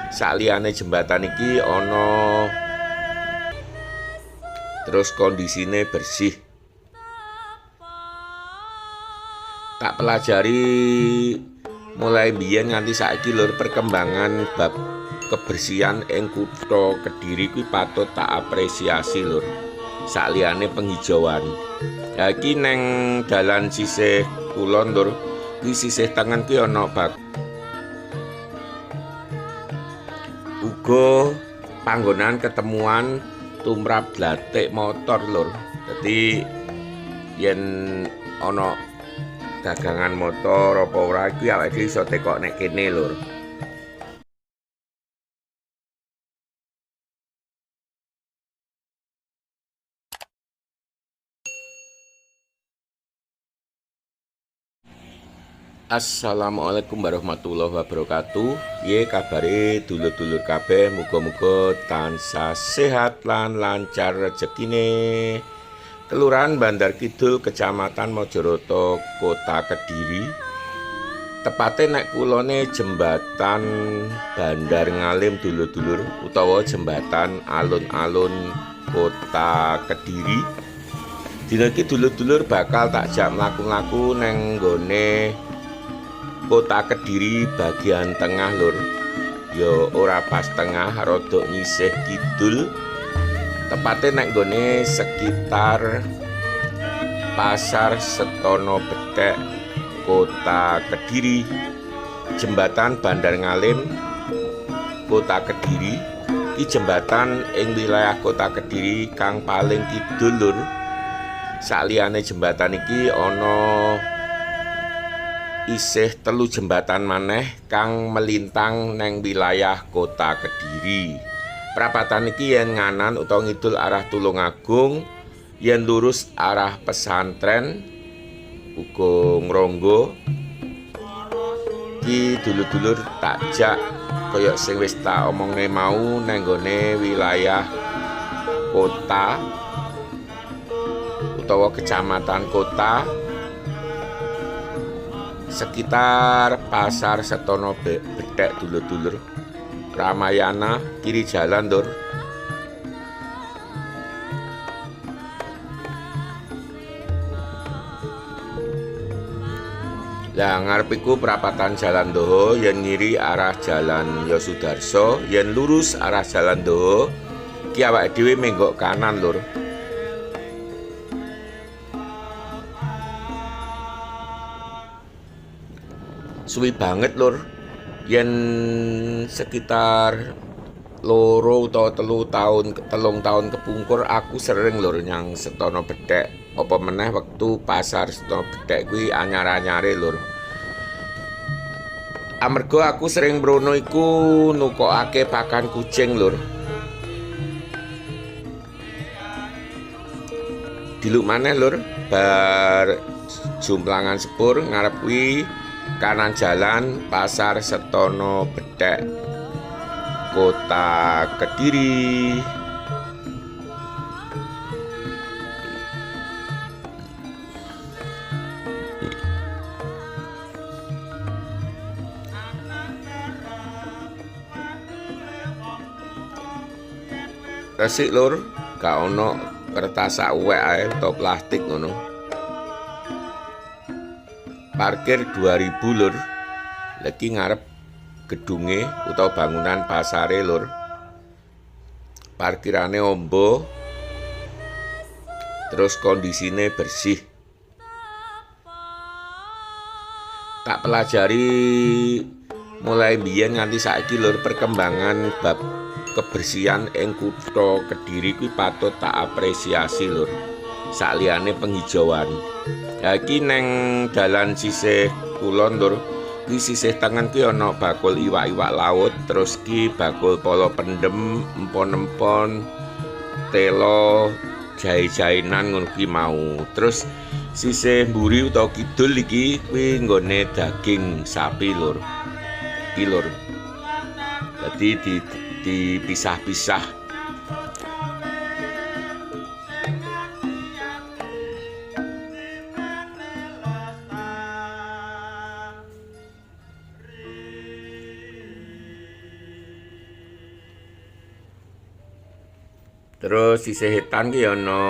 Saliyane jembatan iki ana terus kondisine bersih. Tak pelajari mulai biyen nganti saiki lur, perkembangan bab kebersihan ing kutha Kediri kuwi patut tak apresiasi lur. Saliyane penghijauan. Ya iki neng dalan sisih kulon lur, kuwi sisih tengen kuwi ana bak uga panggonan ketemuan tumrap blatik motor lur. Dadi yen ana dagangan motor apa ora iki awake dhewe iso tekok nek kene lur. Assalamualaikum warahmatullahi wabarakatuh. Piye kabare dulur-dulur kabeh? Muga-muga tansah sehat lan lancar rezekine. Kelurahan Bandar Kidul, Kecamatan Mojoroto, Kota Kediri. Tepate nek kulone jembatan Bandar Ngalim dulur-dulur, utawa jembatan alun-alun Kota Kediri. Dina iki dulur-dulur bakal tak jak mlaku-mlaku neng nggone Kota Kediri bagian tengah lur. Ya ora pas tengah, rodok nyisih kidul. Tepate nek nggone sekitar Pasar Setono Bethek, Kota Kediri. Jembatan Bandar Ngalim, Kota Kediri. Iki jembatan ing wilayah Kota Kediri kang paling kidul lur. Saliyane jembatan iki ana isih telu jembatan maneh kang melintang neng wilayah Kota Kediri. Prapatan iki yen nganan utawa ngidul arah Tulungagung, yen lurus arah pesantren uga Ngronggo. Iki dulur-dulur tak jak kaya sing wis tak omongne mau neng nggone wilayah kota utawa kecamatan kota sekitar Pasar Setono Bethek dulur-dulur. Ramayana kiri jalan lur. Lah ngarep iku perapatan Jalan Doho, yen ngiri arah Jalan Yosudarso, yen lurus arah Jalan Doho ki awake dhewe menggok kanan lur. Suwi banget lur, yen sekitar loro utawa telung tahun kepungkur aku sering lur nyang Setono Bethek. Apa meneh wektu Pasar Setono Bethek kuwi anyar-anyare lur. Amarga aku sering mrono iku nukokake pakan kucing lur. Diluk maneh lur, bar jumplangan sepur ngarep kuwi kanan jalan Pasar Setono Bethek, Kota Kediri. Resik lur, gak ono kertas sakwek ae utawa plastik ngono. Parkir 2000 lur. Lagi ngarep gedunge utawa bangunan pasare lur. Parkirane ombo. Terus kondisine bersih. Tak pelajari mulai biyen nganti saiki lur, perkembangan bab kebersihan ing kutha Kediri kuwi patut tak apresiasi lur. Saliyane penghijauan. Ya iki neng dalan sisih kulon lur, kuwi sisih tengen kuwi ana bakul iwak-iwak laut, terus ki bakul polo pendem, empon-empon, telo, jahe-jahenan ngono kuwi mau. Terus sisih mburi utawa kidul iki kuwi nggone daging sapi lur. Iki lur. Dadi dipisah-pisah. Terus sisih etan ki ana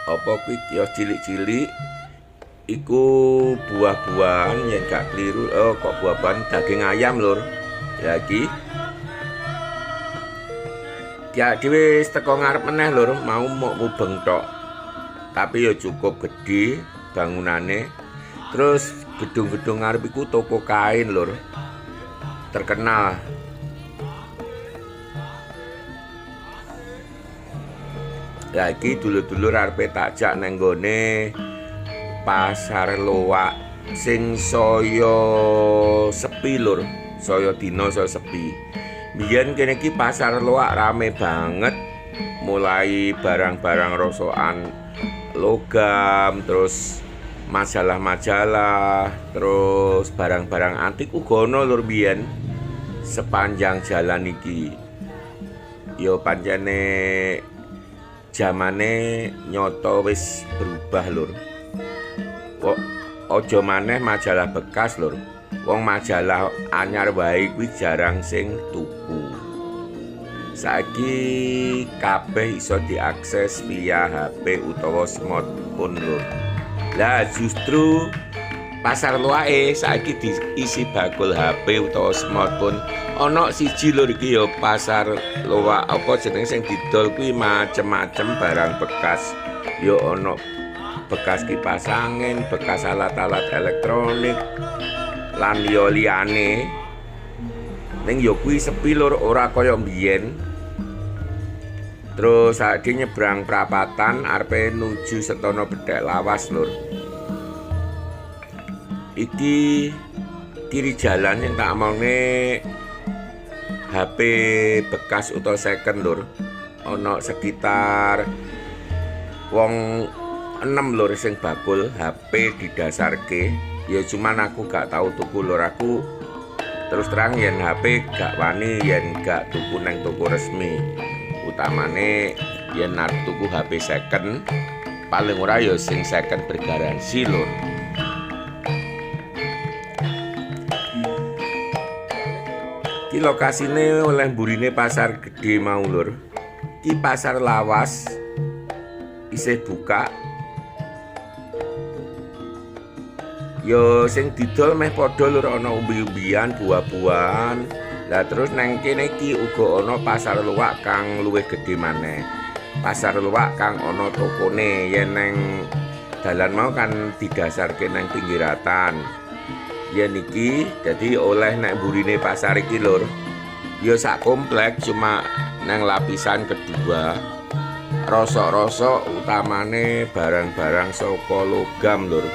apa kuwi kios cilik-cilik iku buah-buahan yen gak keliru. Oh, kok buah-buahan, daging ayam lur. Ya iki. Ya dhewe wis teko ngarep meneh lur, mau mok mubeng tok. Tapi ya cukup gedhe bangunane. Terus gedung-gedung ngarep iku toko kain lur. Terkenal. Ya iki dulur-dulur arepe takjak nang nggone pasar loak sing saya sepi lur, saya dina saya sepi. Biyen kene iki pasar loak rame banget, mulai barang-barang rosokan logam, terus majalah-majalah, terus barang-barang antik uga ana lur biyen sepanjang jalan iki. Yo pancene jamane nyoto wis berubah lur. Kok aja maneh majalah bekas lur. Wong majalah anyar wae kuwi jarang sing tuku. Saiki kabeh iso diakses via HP utawa smartphone lur. Lah justru pasar loake saiki diisi bakul HP utawa smartphone. Ana siji lur iki ya pasar loak apa jenenge sing didol kuwi macem-macem barang bekas. Ya ana bekas kipas angin, bekas alat-alat elektronik lan liya liyane. Ning ya kuwi sepi lur, ora kaya mbiyen. Terus saiki nyebrang prapatan arepe nuju Setono Bedhek Lawas lur. Iki kiri jalan yang tak omongne HP bekas utawa second lur. Ana sekitar wong 6 lur sing bakul HP didasarke. Ya cuman aku gak tau tuku lur, aku terus terang yen HP gak wani yen gak tuku nang toko resmi. Utamane yen arep tuku HP second paling ora ya sing second bergaransi lur. Ki lokasine oleh mburine pasar gede mau lur. Ki pasar lawas isih buka. Yo sing didol meh padha lur, ana umbi-umbian, buah-buahan. Lah terus nang kene iki uga ana pasar luwak kang luwih gedhe maneh. Pasar luwak kang ana tokone, yen nang dalan mau kan didasarke nang pinggiratan. Yen iki dadi oleh nek mburine pasar iki lur. Ya sak komplek cuma nang lapisan kedua. Rosok-rosok utamane barang-barang saka logam lur.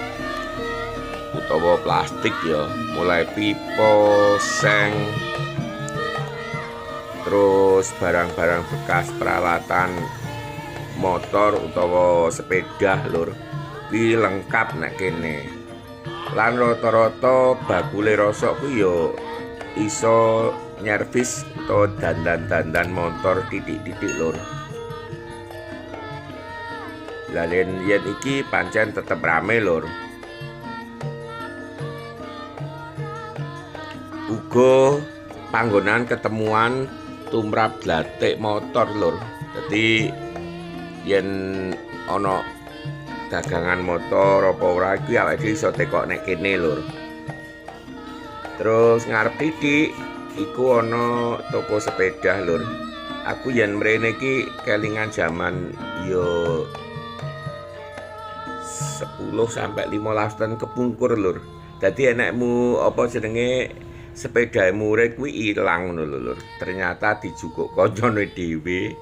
Utawa plastik ya, mulai pipa, seng, terus barang-barang bekas peralatan motor utawa sepeda lur. Kuwi lengkap nek kene. Lan rata-rata bakule rosok kuwi ya iso nyervis utawa dandan-dandan motor titik-titik lur. Lah yen iki pancen tetep rame lur. Uga panggonan ketemuan tumrap glatik motor lur. Dadi yen ana dagangan motor apa ora iki awake dhewe iso tekok nek kene lur. Terus ngarep titik iku ana toko sepeda lur. Aku yen mrene iki kelingan jaman yo 10 sampai 15 tahun kepungkur lur. Dadi enekmu apa jenenge sepeda murid kuwi ilang ngono lho lur. Ternyata dijukuk kancane dhewe.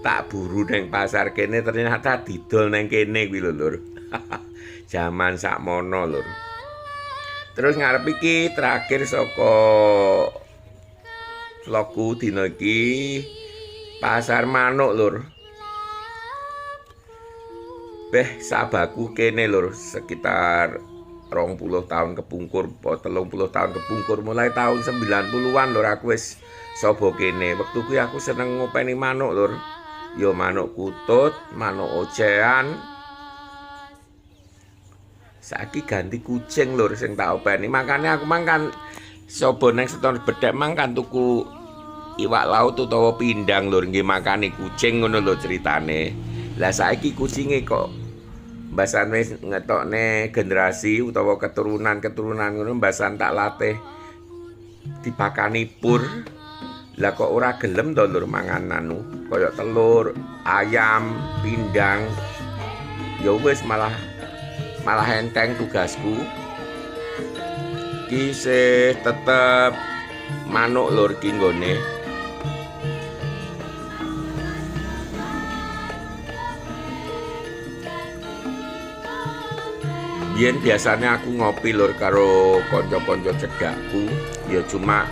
Tak buru neng pasar kene ternyata didol neng kene kuwi lho lur. Jaman sakmono lur. Terus ngarep iki terakhir saka vlogku dina iki pasar manuk lur. Beh sabaku kene lur sekitar 20 tahun kepungkur, apa 30 tahun kepungkur, mulai tahun 90-an lur aku wis saba kene. Wektu kuwi aku seneng ngopeni manuk lur. Ya manuk kutut, manuk ocehan. Saiki ganti kucing lur sing tak openi. Makane aku mang kan saba nang Seton Bedhek mang kan tuku iwak laut utawa pindang lur, nggih makani kucing ngono lho ceritane. Lah saiki kucinge kok mbasan wis ngetokne generasi utawa keturunan-keturunan ngono, mbasan tak latih dipakani pur. Lah kok ora gelem to lur mangan anu kaya telur, ayam, pindang. Ya wis malah enteng tugasku. Ki sih tetep manuk lur ki nggone. Biyen biasanya aku ngopi lur karo kanca-kanca cedhakku, ya cuma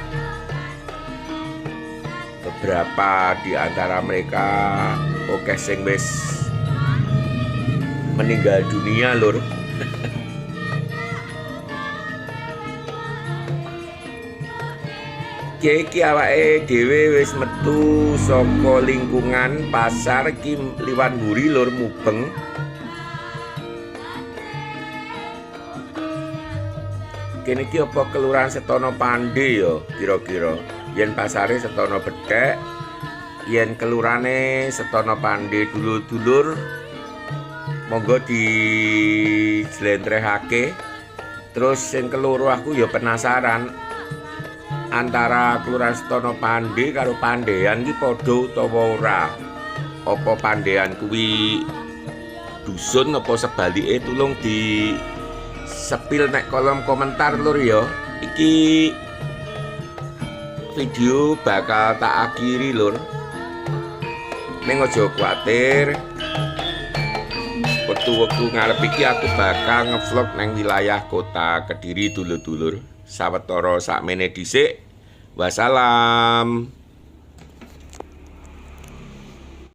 beberapa di antara mereka akeh sing wis meninggal dunia lur. Iki awake dhewe wis metu saka lingkungan pasar iki liwat mburi lur mubeng. Kene iki apa Kelurahan Setono Pande ya kira-kira. Yen pasare Setono Bethek, yen kelurane Setono Pande. Dulur-dulur monggo dijlentrehake. Terus sing keloro aku ya penasaran antara Kelurahan Setono Pande karo Pandean ki padha utawa ora. Apa Pandean kuwi dusun apa sebalike? Tulung di sepil nek kolom komentar lur ya. Iki video bakal tak akhiri lur. Ning aja kuwatir, wektu-wektu ngarep iki aku bakal ngevlog nang wilayah kota Kediri dulur-dulur. Sawetara sakmene dhisik. Wassalam.